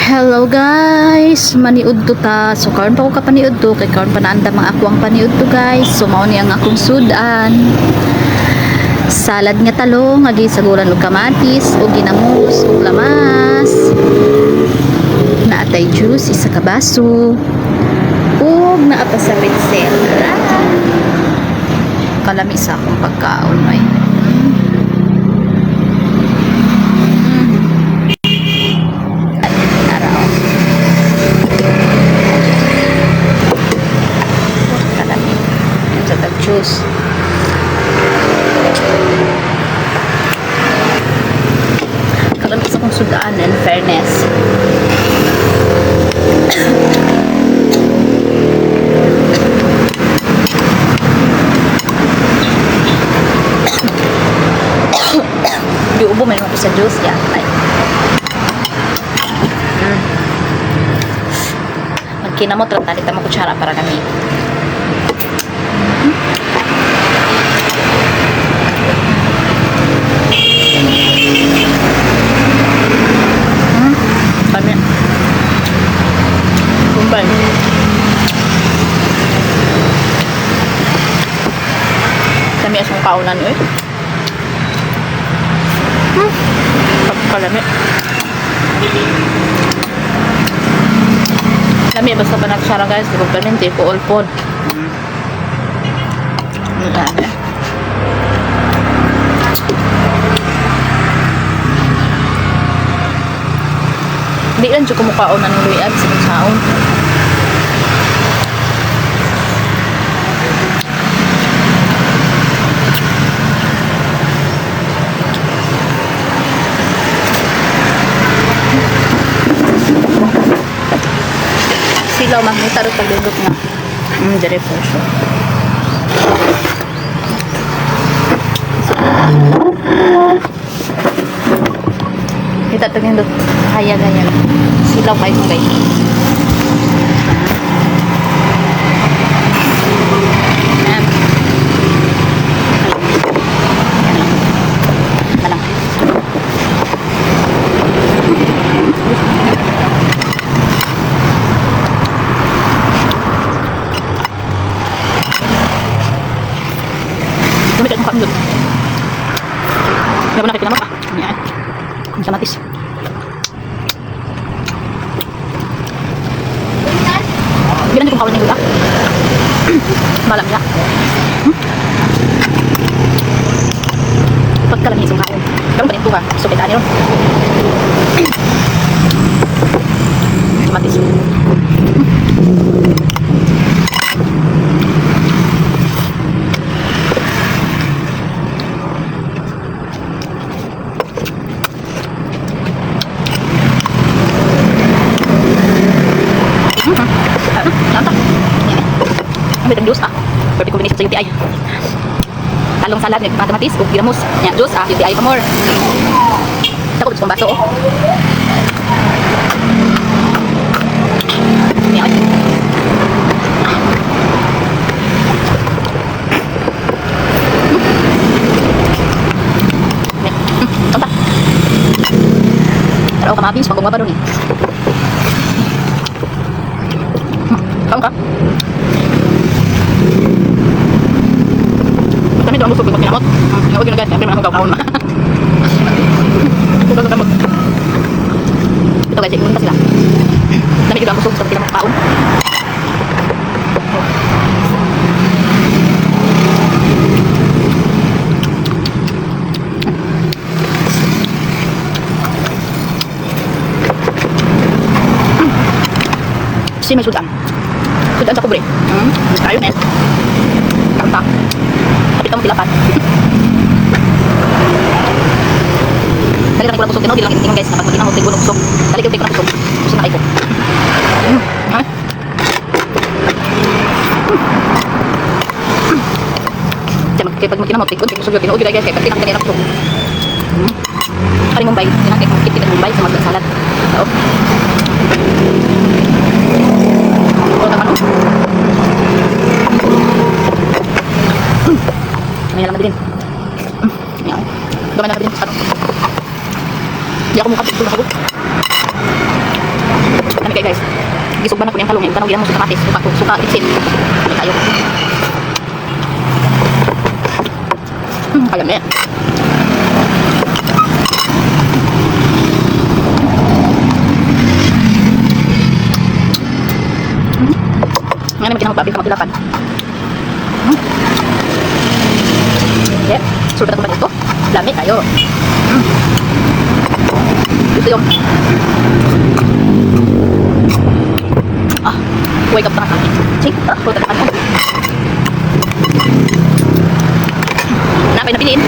Hello guys, maniud to ta. So karon pa ko kapaniud to kay karon pa naandam ang ako ang paniud to, guys. So mao ni ang akong sudan. Salad nga talong, nga gisaguran og kamatis ug ginamos ug lamas. Naatay juice isa ka baso. Ug naa pa sa pretzel. Kalami sa akong pagkaon ay. Araw. Kalami. Yan sa tag-juice. Kalami sa akong sudaan, in fairness. Di ubo, meron ko sa juice. Yan. Ay. Magkinamot ra talit mo kutsara para kami. Kami. Kumbay. Kami asong kaunan eh. Pagkalami. Lami basta pa nagsara guys, di ko permente ko all pod. Lami. Di lang jud ko mukaon ng luyag sa saon. Silaw man ni tarot pagdudot nga. Dire po siya. Kita ito nindot. Kaya ganyan. Silaw kayo guys. Ayan. Ayan lang. Ayan lang. Gamit akong kaundot. Laban na kay pinamot ah. Ayan. Ang kamatis. Bilang kong kawan ng luta. Malam niya. Pagkalami isang kaon. Karon pa nito ka. So kita niyo. Kamatis. Ah, lanta. Yan. Ang may juice ah. Perfect combination sa UTI. Talong salad, may kamatis, ug ginamos. Yan, juice ah, UTI pa more. Tako kong baso oh. Yan. Tonta. Pero kamabis, pag pa doon eh. Kaon ka? Kami doon busog pag kinamot. Kinamot yun guys, siyempre man akong kaon. Busog kamot. Ito guys, ingon pa sila. Dami gyud ang busog sa kinamot kaon. Si may sudan. Sudan sa kubre. Tayo na. Kanta. Kapit ka mo tilapan. Dali lang ko lang busog. Tinuod lang ingon guys. Kapag magkinamot, tigulong busog. Dali ko lang busog. Busog na kayo ko. Ha? Kaya pag magkinamot, tigulong busog yun. Tinuod yun guys. Kaya pag tinakita busog. Kari Mumbai. Tinakita ko kita Mumbai sa magsalad. Oo. Oh, tama no? May alam na din. Yan. Gamay na din sa ano. Di ako mukha picture ako. Guys. Gisugban ako niyang talong. Yung tanong mo sa kamatis. Suka, suka, itsin. Lami kayo. Kalami. Nga naman kinamagpabil ka magpilapan. Okay. Sultan ko ba ito? Lami kayo. Ito yung ah, wake up na kami. Ching, ah, sultan ka mo. Napay nabilin.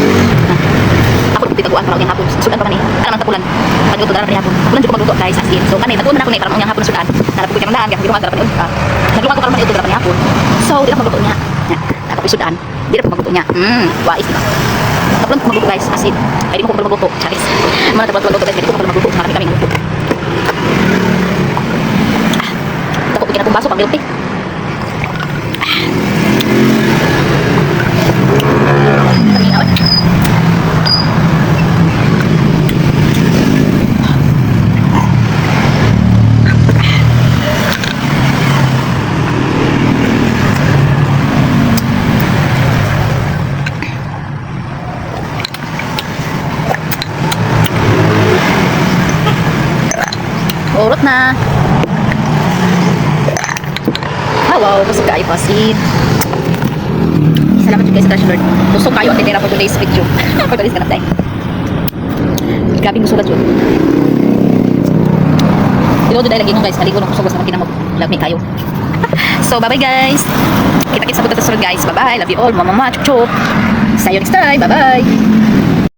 Ah. Ako titaguan para unyang hapon. Sudan pa man eh. Ano man tapulan. Pagluto dara pa hapon. Tapulan jud ko magluto, guys, as in. So kani taguan man ako ni para unyang hapon sudan. Nara ko daan kaya dara pa ni. Ah. Naglungan ko karon pa dara pa ni hapon. So di na magluto niya. Nya, tapos sudan. Di na ko magluto niya. Wais di ba? Tapulan ko magluto, guys, as in. Ay di mo ko magluto. Charis. Mga tapulan ko magluto, guys, di ko magluto. Marami kami magluto. Ah, dako ko kinatong baso pang milk tea. Ah. Urot na. Ah, wow. Busog kayo pa. See. Salamat jud guys sa Trash Lord. Busog kayo ang tindera for today's video. For today's ganap day. Grabe busog jud. Tinuod dahil lagi nung guys, naligo nung kusog sa makinamog. Love me kayo. So, bye-bye guys. Kita-kits sa buta sa sunod, guys. Bye-bye. Love you all. Mama, mama, chup chup. See you next time. Bye-bye.